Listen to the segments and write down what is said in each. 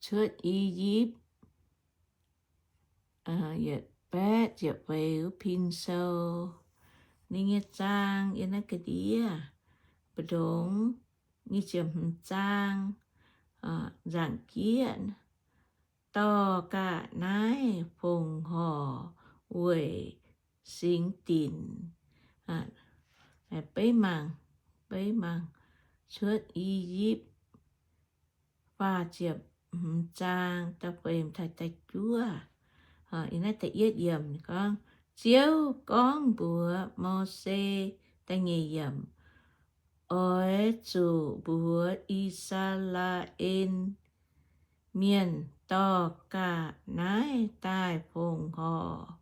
cuotv I^yipv, yietc baeqv ziepc feix wuov pin sou. Ninh nyei zaang yiem naaiv ga'ndiev, mbu'ndongx nyic ziepc hmz zaang, nzaangc jieqv, dorh ga'naaiv fongc horc weic singx dinc. Beiv mangc, beiv mangc, cuotv I^yipv faah ziepc hmz zaang da'feix taux da'juov. Naaiv da'yietv yiemc gorngv, Ziouv gorngv mbuox Mose, da'nyeic yiemc, Oix zuqc mbuox I^saa^laa^en Mienh dorh ga'naaiv daaih fongc horc,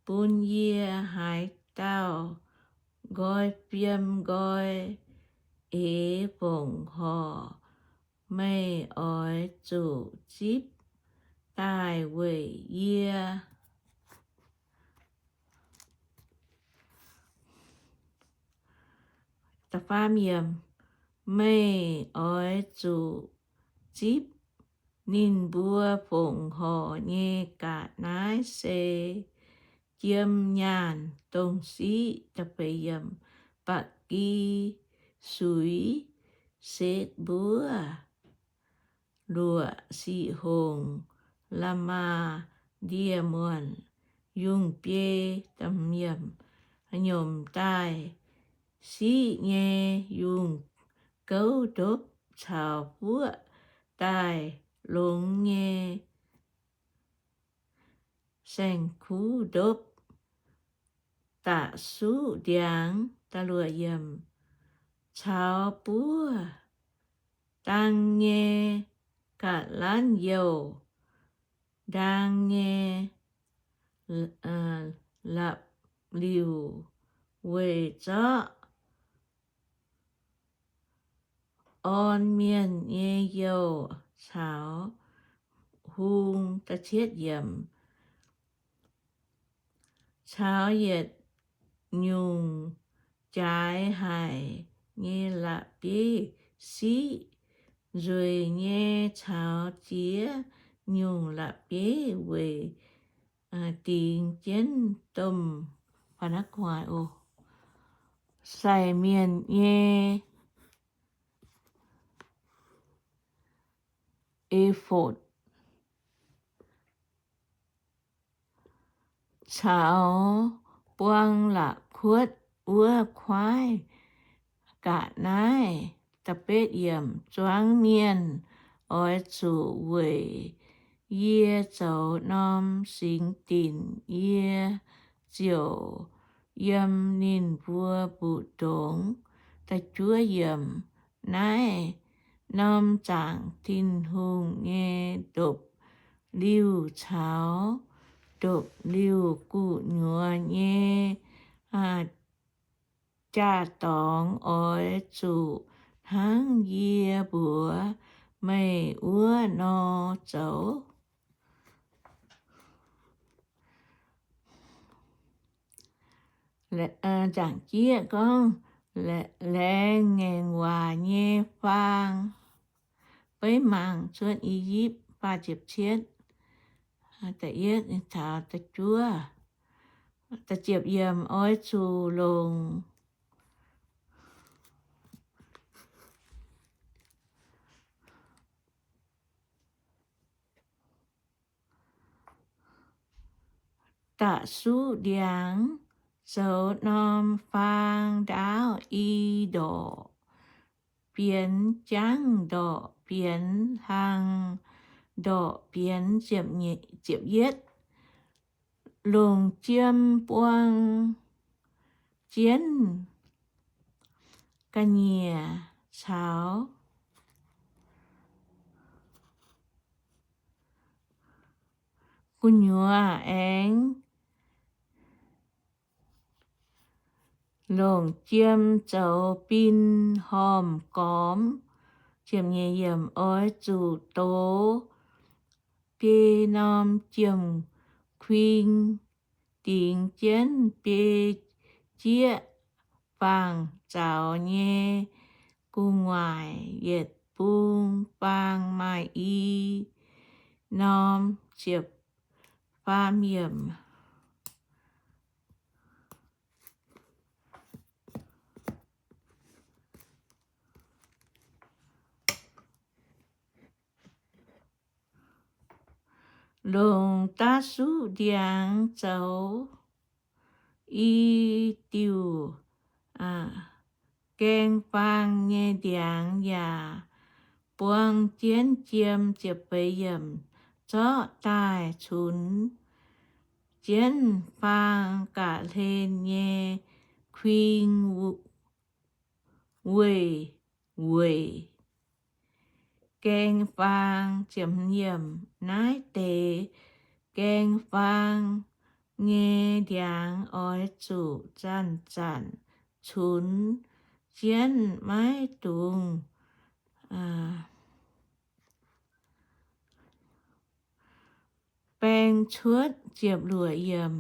bun yie haaix dauh nqoi fiem nqoi eix fongc horc, meih oix zuqc zipv daaih weic yie. Meih oix zuqc zipv ninh mbuo fongc horc nyei ga'naaiv se jiem nyaanh dongh siqv, ba'gi suix setv mbuov, luoqc sic hongc, la'maah ndie-muonc, yungh biei, nyomc daaih siqv nyei yungh gouv ndopv caux fuoqv daaih longx nyei saeng-kuv ndopv, da'suqv ndiangx, caux buov dang nyei ga'lanv youh, ndaang nyei la'liuh weic zorqv orn mienh nyei youh caux hung. Caux yietc nyungc jaaix haic nyei la'bieiv-siqv, nzueic nyei caux ziex nyungc la'bieiv weic dingx jienv domh sai mienh nyei efod, caux buang la'kuotv wuov kuaaiv ga'naaiv. Zuangx mienh oix zuqc weic yie zoux norm singx dinc. Yie ziouc yiem ninh mbuo mbu'ndongx. Naaiv norm zaangc Tin-Hungh nyei ndopv-liuh caux ndopv-liuh gu'nyuoz nyei jaa-dorngx oix zuqc hnangv yie mbuox meih wuov nor zoux. Nzaangc jieqv gorngv, Laengz ngaengc waac nyei faang. Beiv mangc cuotv I^yipv faah ziepc cietv, da'yietv taux da'juov. Da'ziepc yiemc, oix zuqc longc da'suqv ndiangx zoux norm faang ndaauv i ndorqc bienx jangv ndorqc bienx hlang ndorqc bienx. Ziepc yietv, longc jiem buang jienv ga'nyiec caux gu'nyuoz aengx longc jiem zoux bin hormh gormx. Oix zuqc dox biei norm jiem-kuing dingx jienv biei jieqv faang zaux nyei gu'nguaaic yietc bung faang maaih i norm ziepc faam yiemc. Longc daav suqv ndiangx zoux i diuc gaeng-faang nyei ndiangx yaac buang jienv jiem. Zorqv daaih cunx jienv faang ga'hlen nyei kuing weic weic gaeng-faang. Naaiv deix gaeng-faang nyei ndiangx oix zuqc zanc-zanc cunx jienv, maiv dungx baeng cuotv. Ziepc luoqc yiemc.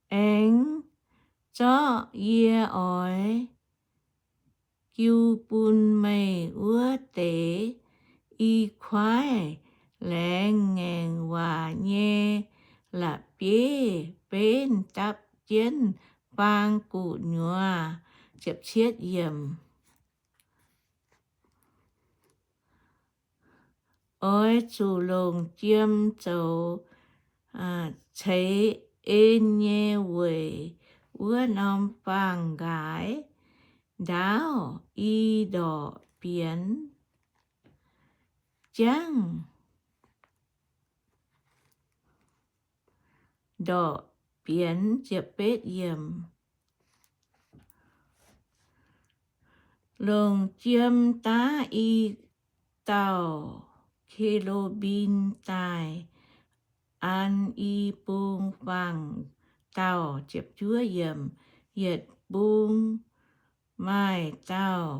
Aengx zorqv yie oix jiu bun meih wuov deix i kuaaiv laengz ngaengc waac nyei la'bieiv-benv dapv jienv faang gu'nyuoz. Oix zuqc longc jiem zoux ceix en nyei weic wuov norm faang-nqaaix ndaauv i ndorqc bienx jangv ndorqc bienx. Longc jiem daav i dauh ke^lu^mbim daaih an i bung faang-daauh. Yietc bung maaih dauh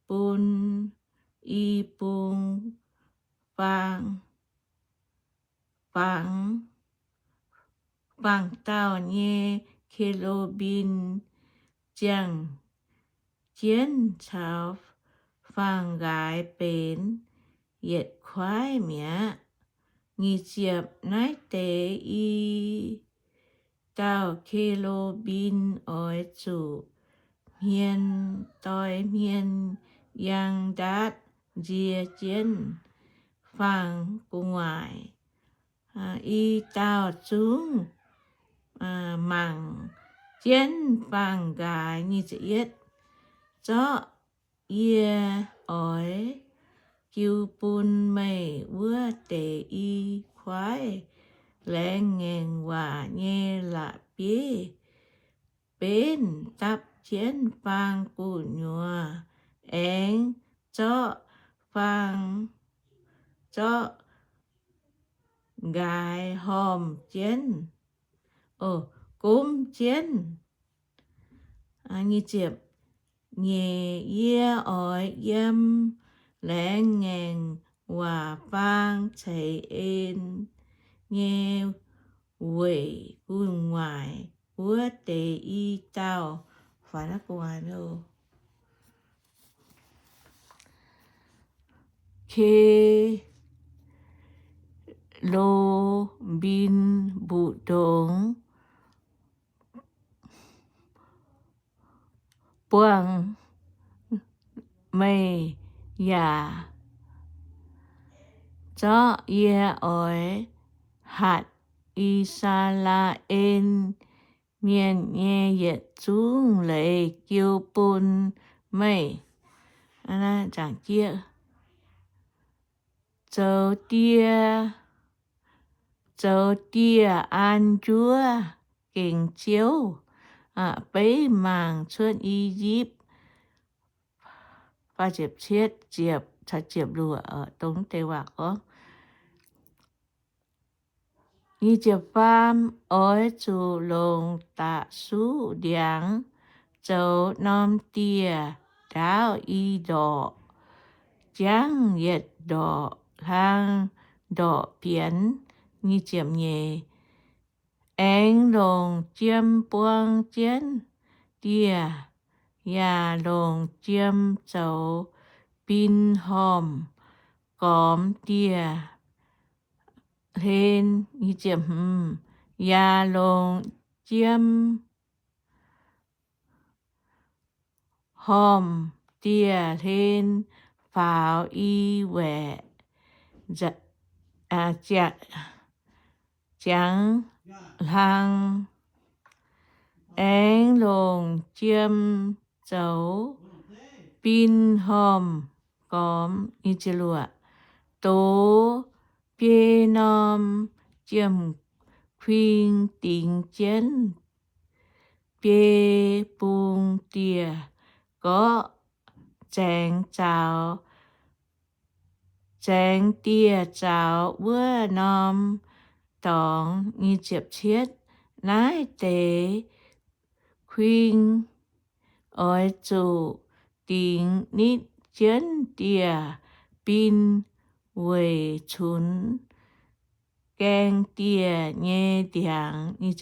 bun i bung faang, faang, faang-daauh nyei ke^lu^mbim ziangh jienv caux faang-nqaaix benx yietc kuaaiv mi'aqv. Nyic ziepc. Naaiv deix i dauh ke^lu^mbim oix zuqc hmien doix hmien yangh ndaatv nzie jienv faang gu'nguaaic. I dauh zungv mangc jienv faang-nqaaix. Zorqv yie oix jiu bun meih wuov deix i kuaaiv laengz ngaengc waac nyei la'bieiv-benv dapv jienv faang gu'nyuoz, aengx zorqv faang, zorqv nqaaix hormh jienv, gomv jienv. Nyeic, yie oix yiem laengz ngaengc waac faang ceix en nyei weic gu'nguaaic wuov deix i dauh ke^lu^mbim mbu'ndongx buangh meih yaac zorqv yie oix hatc I^saa^laa^en Mienh nyei yietc zungv leiz jiu bun meih. Zoux die, zoux dieh an njuov gengx Ziouv, beiv mangc cuotv I^yipv. Oix zuqc longc da'suqv ndiangx zoux norm dieh ndaauv i ndorqc, jangv yietc ndorqc hlang ndorqc bienx. Aengx longc jiem buang jienv dieh, yaac longc jiem zoux bin hormh gormx dieh hlen, yaac longc jiem hormh dieh hlen faaux i waeqc ziangx hlang, aengx longc jiem zoux bin hormh gormx. Dox biei norm jiem-kuing dingx jienv biei bung dieh gorqv zaengx zaux, zaengx dieh zaux wuov norm dorngx. Naaiv deix kuing oix zuqc dingx nitv jienv dieh bin weic cunx gaeng dieh nyei ndiangx.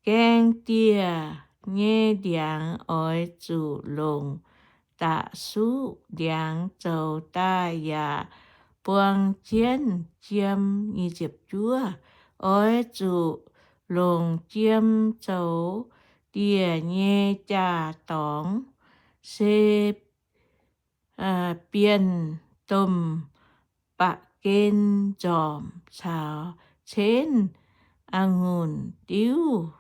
Gaeng dieh nyei ndiangx oix zuqc longc da'suqv ndiangx zoux daaih yaac buang jienv jiem. Oix zuqc longc jiem zoux dieh nyei jaa-dorngx, se bienh domh ba'gen nzormc caux cenv a'ngunc diuv,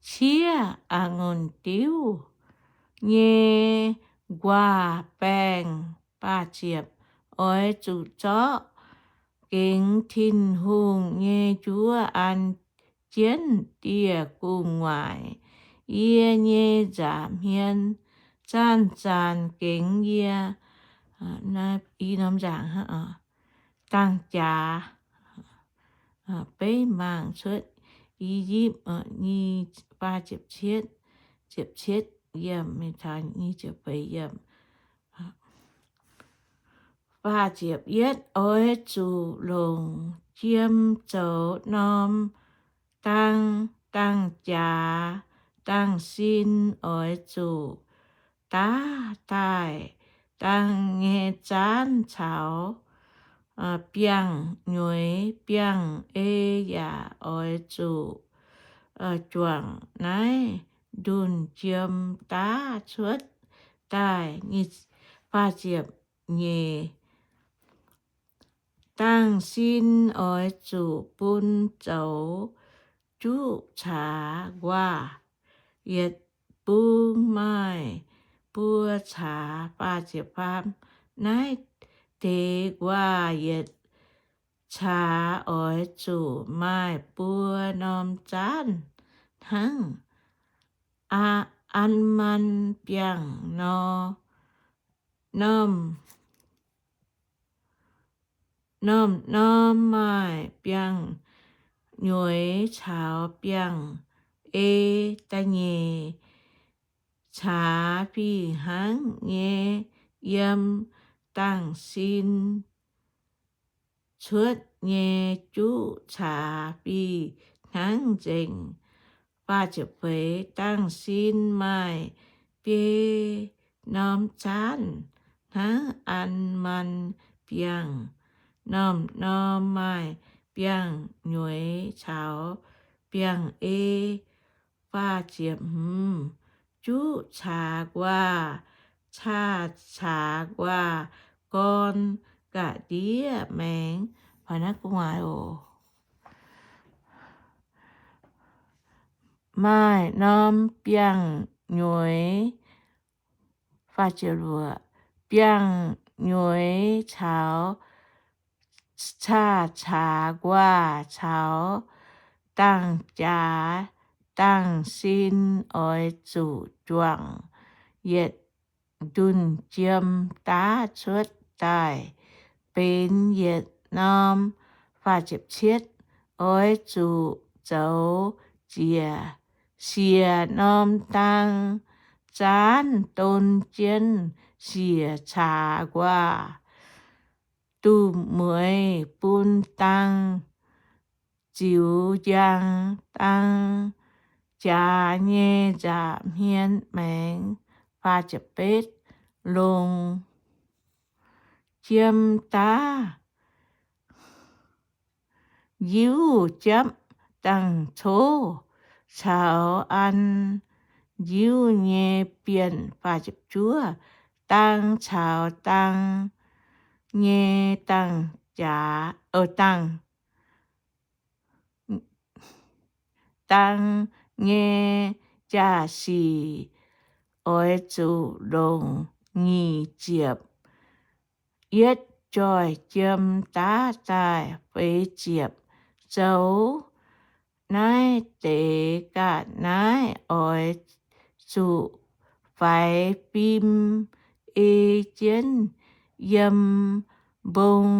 ciev a'ngunc diuv nyei nquaah baengh. Oix zuqc zorqv gengx Tin-Hungh nyei njuov an jienv dieh gu'nguaaic. Yie nyei nza'hmien zanc-zanc gengx yie. Dangh jaax, beiv mangc cuotv I^yipv faah ziepc cietv, ziepc cietv yiemc, faah ziepc yietv. Oix zuqc longc jiem zoux norm dang. Dangh jaax, dangh sin oix zuqc daav daaih. Dangh nyei zaanv caux biangh nyueiz, biangh ei yaac oix zuqc juangc. Naaiv ndunh jiem daav cuotv daaih. Faah ziepc nyeic. Dangh sin oix zuqc bun zoux juqv caax nquaah, yietc bung maaih buo caax. Naaiv deix nquaah yietc caax oix zuqc maaih buo norm zaanv hnangv. An, an man biangh nor, norm, norm-norm maaih biangh nyueiz caux biangh ei. Da'nyeic caax fih hnangv nyei yiem dangh sin cuotv nyei juqv caax fih hnangv nzengc. Dangh sin maaih biei norm zaanv hnangv an man biangh. Norm-norm maaih biangh nyueiz caux biangh ei. Juqv caax nquaah, caax caax nquaah gorn ga'ndiev maengx. Maaih norm biangh nyueiz, biangh nyueiz caux caax caax nquaah caux dangh jaax, dangh sin oix zuqc juangc yietc ndunh jiem daav cuotv daaih benx yietc norm. Oix zuqc zoux ziec, siec norm dang zaanv don jienv siec caax nquaah. Duqv mueiz bun dang ziux njang, dang jaax nyei nza'hmien maengx. Longc jiem daav njiuv japv dangh coqv caux an njiuv nyei bienh, dang caux dang nyei dangh jaax, dangh dang nyei jaa-sic oix zuqc longc nyic ziepc. Yietv joih jiem daav daaih feix ziepc zoux. Naaiv deix ga'naaiv oix zuqc faix fim ei jienv yiem mbong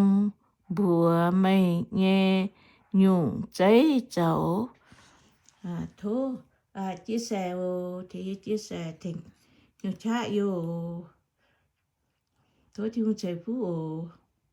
mbuox meih nyei nyungc zeiv zoux. Tov chia sẻ oc, tengx chia sẻ, tengx qaqv oc. Tov Tin-Hungh ceix fuqv oc.